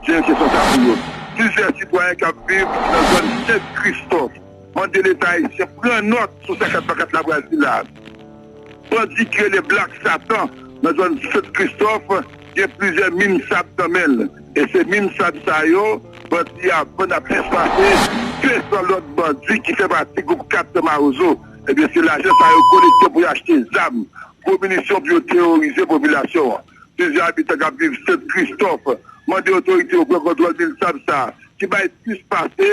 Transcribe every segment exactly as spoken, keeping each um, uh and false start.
Gen kesyon sa pou yo. Plizyè sitwayen k ap viv nan zòn Sent Kristòf mande Leta ayisyen pran nòt sou sa k ap pase nan Brazil la. Bandi ki rele Black Satan nan zòn Sent Kristòf gen plizyè min sab nan men l. E se min sab sa yo, bandi a vann a plis pase de san lòt bandi ki fè pati gwoup kat Mawozo. Ebyen, se lajan sa yo kolekte pou yo achte zam, gwo minisyon pou yo teworize popilasyon an. Plizyè abitan k ap viv Sent Kristòf mande otorite yo pran kontwòl min sab sa a, ki bay plis pase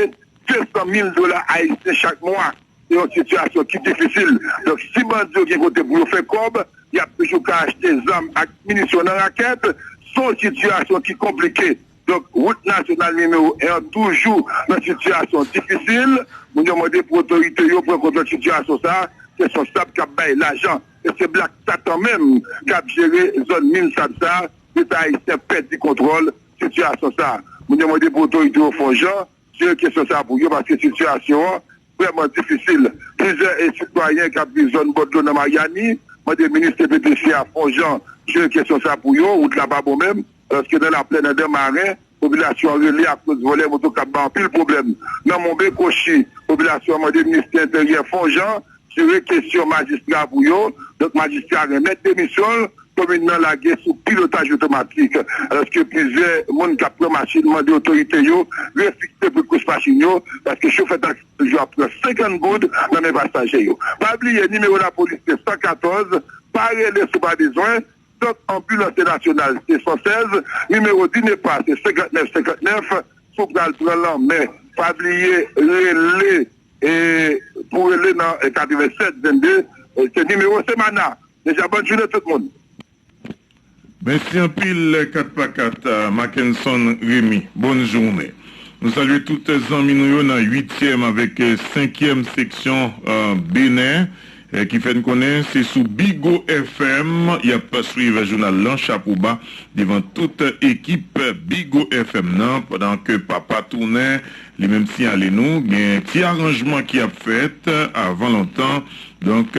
de san mil dola ayisyen chak mwa. Se yon sitiyasyon ki difisil. Donk, si bandi yo gen kote pou yo fè kòb, y ap toujou ka achte zam ak minisyon nan rakèt. Se yon sitiyasyon ki konplike. Donk, wout nasyonal nimewo en an toujou nan sitiyasyon difisil. Moun yo mande pou otorite yo pran kontwòl sitiyasyon sa a. Se yon sab k ap bay lajan. E se Black Satan menm k ap jere zòn min sab sa a. Leta ayisyen pèdi kontwòl sitiyasyon sa a. Moun yo mande pou otorite yo fè yon jan jere kesyon sa a pou yo, paske sitiyasyon an vrèman difisil. Plizyè e sitwayen k ap viv zòn bò dlo nan Maryani mande minis T P T C a fè yon jan jere kesyon sa a pou yo. Wout la pa bon menm, alòske nan Laplè, nan Dèmaren, popilasyon an rele akoz vòlè moto k ap bay anpil pwoblèm. Nan Monben Kochi, popilasyon an mande ministè enteryè fè yon jan jere kesyon majistra pou yo. Donk, majistra renmèt demisyon l, komin nan lage sou pilotaj otomatik. Alòske plizyè moun k ap pran machin mande otorite yo refikse pri kous machin yo, paske chofè taksi yo ap pran senkant goud nan men pasaje yo. Pa bliye, nimewo lapolis se san katòz, pa rele si w pa bezwen. Donk, anbilans nasyonal se san sèz, nimewo DINEPA se senkant nèf senkant nèf. Si w pral pran lanmè, pa bliye rele e pou rele nan katrevennsèt vennde, e se nimewo Semana. Deja, bòn jounen tout moun. Mèsi anpil, kat pa kat, Mackenson Remy. Bòn jounen. Nou salye tout zanmi nou yo nan uityèm avèk senkyèm seksyon Benè, ki fè n konnen se sou Bigo F M y ap swiv jounal lan, chapo ba devan tout ekip Bigo F M nan, pandan ke Papa Tounen, li menm, siyale nou gen ti aranjman ki ap fèt avan lontan. Donk,